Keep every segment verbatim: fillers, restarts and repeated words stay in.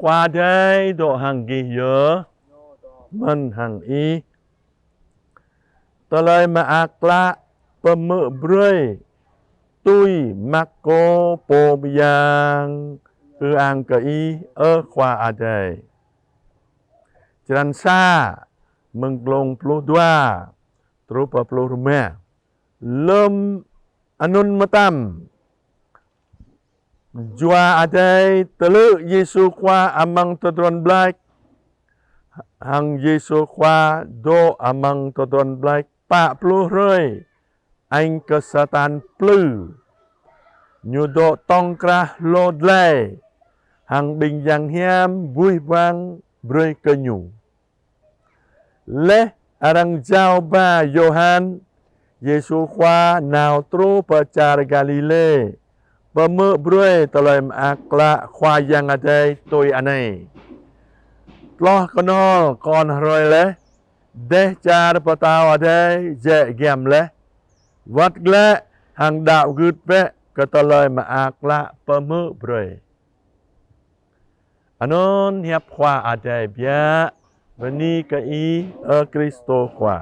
Khua Adai dŏ hăng gih yơh, mơ̆n hăng ih. Tơlơi Mơak Klă pơhmư̆ brơi tui Markô pô mơyang. Ư-ang kơ Ih, ơ Khua Adai. Črăn sa, mơ̆ng glông pluh dua truh pơ pluh rơma. Lơm anŭn mơtam, Jua Adai tơlư̆ Yêsu Khua amăng tơdron ƀlač, hăng Yêsu Khua dŏ amăng tơdron ƀlač pă pluh hrơi, añ kơ Satan plư. Ñu dŏ tŏng krah hlô dlai, hăng ƀing yang hiam buih bang brơi kơ Ñu. Laih arăng jao ba Yôhan, Yêsu Khua nao truh pơ čar Galilê, pơhmư̆ brơi Tơlơi Mơak Klă Khua Yang Adai tui anai: Tloh kơnol kŏn hrơi laih, dêh čar Pơtao Adai jĕ giăm laih. Wơ̆t glaĭ hăng đaŏ gưt bĕ kơ Tơlơi Mơak Klă pơhmư̆ brơi. Anŭn hiăp Khua Adai biă. Bơni kơ Ih, ơ Kristô Khua.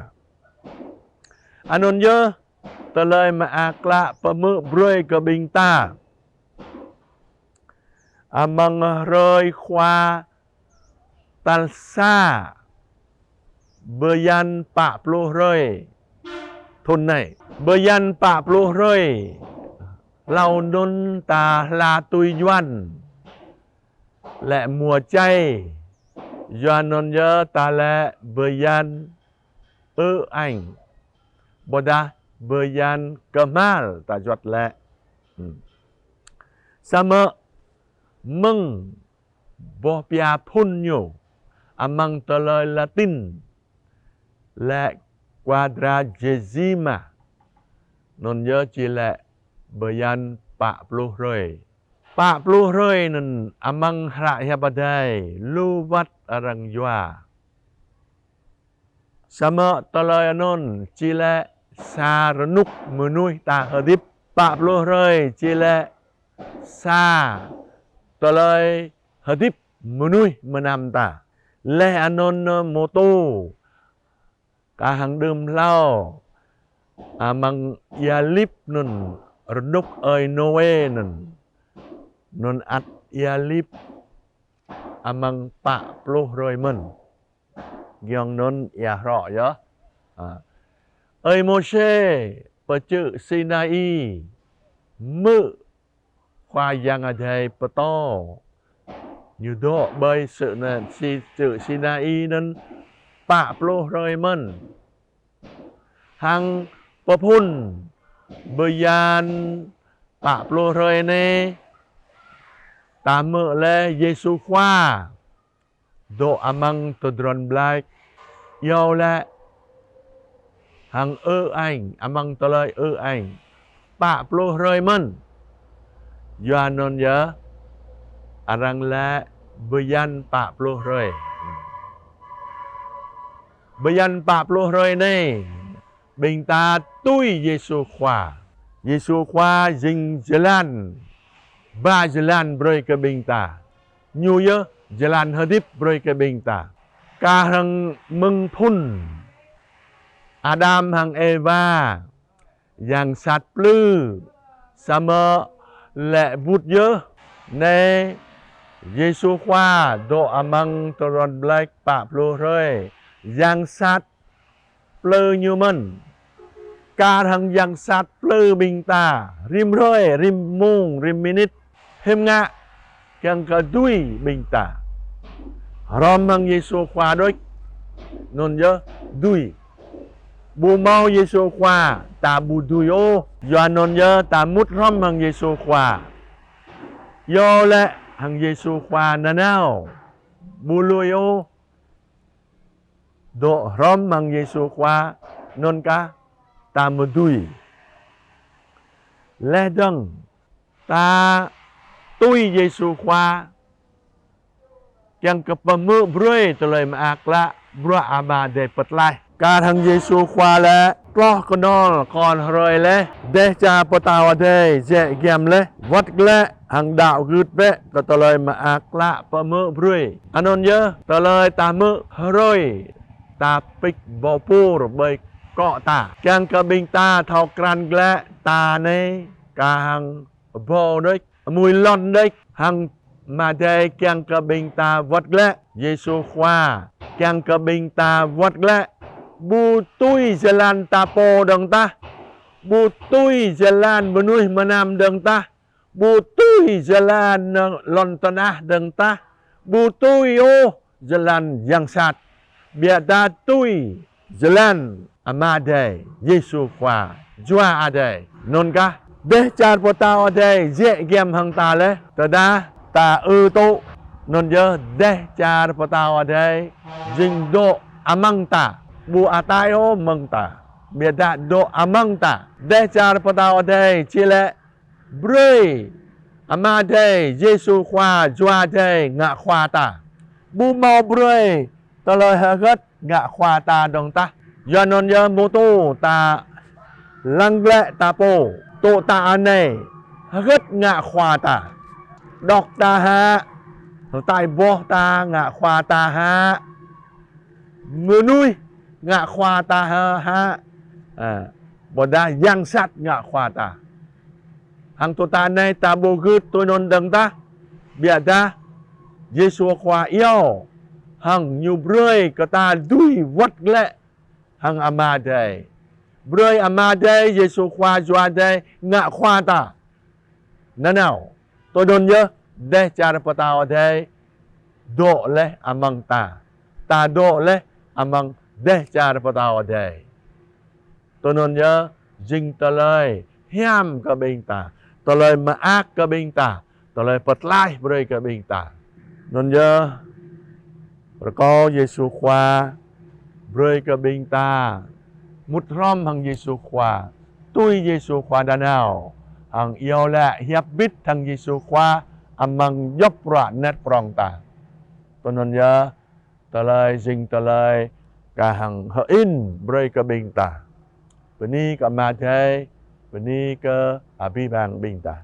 Anŭn yơh, Tơlơi Mơak Klă pơhmư̆ brơi kơ ƀing ta amăng hrơi Khua tal sa bơyan pă pluh hrơi thŭn anai. Bơyan pă pluh hrơi hlâo anŭn ta hla tui Yuan lĕ mùa chay. Yua anŭn yơh ta lĕ bơyan Ơ Añ, ƀôdah bơyan kơhmal ta juăt lĕ. Samơ̆ mơ̆ng boh pia phŭn ñu amăng tơlơi Latin lĕ Quadragesima, anŭn yơh či lĕ bơyan pă pluh hrơi. Pă pluh hrơi anŭn amăng hră hiăp Adai lu wơ̆t arăng yua. Samơ̆ tơlơi anŭn či lĕ sa rơnŭk mơnuih ta hơdip. Pă pluh hrơi či lĕ sa tơlơi hơdip mơnuih mơnam ta. Laih anŭn mơtô kah hăng đưm hlâo amăng ia lip anŭn, rơnŭk ơi Nôê anŭn, anŭn ăt ia lip amăng pă pluh hrơi mơ̆n. Giŏng anŭn ia hrŏ yơh. Ơi Môsê pơ čư̆ Sinai hmư̆ Khua Yang Adai pơtô. Ñu dŏ ƀơi čư̆ anŭn, čư̆ Sinai anŭn pă pluh hrơi mơ̆n. Hăng pơphŭn bơyan pă pluh hrơi anai, ta hmư̆ lĕ Yêsu Khua dŏ amăng tơdron ƀlač, iâu laĭ hăng Ơ Añ, amăng tơlơi Ơ Añ pă pluh hrơi mơ̆n. Yua anŭn yơh arăng laĭ bơyan pă pluh hrơi. Bơyan pă pluh hrơi anai, ƀing ta tui Yêsu Khua. Yêsu Khua jing jơlan, ba jơlan brơi kơ ƀing ta. Ñu yơh jơlan hơdip brơi kơ ƀing ta. Kah hăng mơ̆ng phŭn Adam hăng Êwa, yang sat plư, samơ̆ lĕ wơ̆t yơh anai Yêsu Khua dŏ amăng tơdron ƀlač pă pluh hrơi, yang sat plư ñu mơ̆n. Kah hăng yang sat plư ƀing ta rĭm hrơi, rĭm mông, rĭm minit, hiư̆m ngă kiăng kơ dưi ƀing ta. Hrŏm hăng Yêsu Khua đôč, anŭn yơh dưi. Ƀu hmâo Yêsu Khua ta ƀu dưi ôh. Yua anŭn yơh ta mŭt hrŏm hăng Yêsu Khua. Iâu laĭ hăng Yêsu Khua nanao, ƀu lui ôh. Dŏ hrŏm hăng Yêsu Khua anŭn kah ta mơ̆ dưi. Laih dơ̆ng ta tui Yêsu Khua kiăng kơ pơhmư̆ brơi Tơlơi Mơak Klă bruă Ama Adai pơtlaih. Kah hăng Yêsu Khua laĭ: Tloh kơnol kŏn hrơi laih, dêh čar Pơtao Adai jĕ giăm laih. Wơ̆t glaĭ hăng đaŏ gưt bĕ kơ tơlơi mơak klă pơhmư̆ brơi. Anŭn yơh, tơlơi ta hmư̆ hrơi, ta pik ƀâo pur ƀơi akŏ ta. Kiăng kơ ƀing ta thâo krăn glaĭ ta anai kah hăng ƀâo đôč, mui lŏn đôč, hăng Ama Adai kiăng kơ ƀing ta wơ̆t glaĭ. Yêsu Khua kiăng kơ ƀing ta wơ̆t glaĭ. Ƀu tui jơlan ta pô dơ̆ng tah, ƀu tui jơlan mơnuih mơnam dơ̆ng tah, ƀu tui jơlan lŏn tơnah dơ̆ng tah, ƀu tui ôh jơlan yang sat. Biă dah tui jơlan Ama Adai, Yêsu Khua, Jua Adai. Anŭn kah, dêh čar pơtao Adai jĕ giăm hăng ta laih, tơdah ta ư tŭ. Anŭn yơh dêh čar pơtao Adai jing dŏ amăng ta, ƀu ataih ôh mơ̆ng ta, biă dah dŏ amăng ta. Dêh čar pơtao Adai či lĕ brơi Ama Adai, Yêsu Khua, Jua Adai ngă khua ta. Ƀu hmâo brơi tơlơi hơgĕt ngă khua ta dơ̆ng tah. Yua anŭn yơh mơ̆ tŭ ta lăng glaĭ ta pô, tŭ ta anai, hơgĕt ngă khua ta. Dŏ ta hă, hơtai boh ta ngă khua ta hă, mơnuih ngă khua ta hă, hă. Ơ, ƀôdah yang sat ngă khua ta. Hăng tŭ ta anai ta ƀu gưt tui anŭn dơ̆ng tah. Biă dah Yêsu Khua iâu hăng Ñu brơi kơ ta dưi wơ̆t glaĭ hăng Ama Adai. Brơi Ama Adai, Yêsu Khua, Jua Adai ngă khua ta. Nanao, tui anŭn yơh dêh čar pơtao Adai dŏ laih amăng ta. Ta dŏ laih amăng dêh čar pơtao Adai. Tui anŭn yơh jing tơlơi hiam kơ ƀing ta, tơlơi mơak kơ ƀing ta, tơlơi pơtlaih brơi kơ ƀing ta. Anŭn yơh rơkâo Yêsu Khua brơi kơ ƀing ta mŭt hrŏm hăng Yêsu Khua, tui Yêsu Khua nanao, hăng iâu laĭ hiăp bit hăng Yêsu Khua amăng djŏp bruă anet prŏng ta. Tui anŭn yơh tơlơi jing tơlơi kah hăng hơĭn brơi kơ ƀing ta. Bơni kơ Ama Adai, bơni kơ abih bang ƀing ta.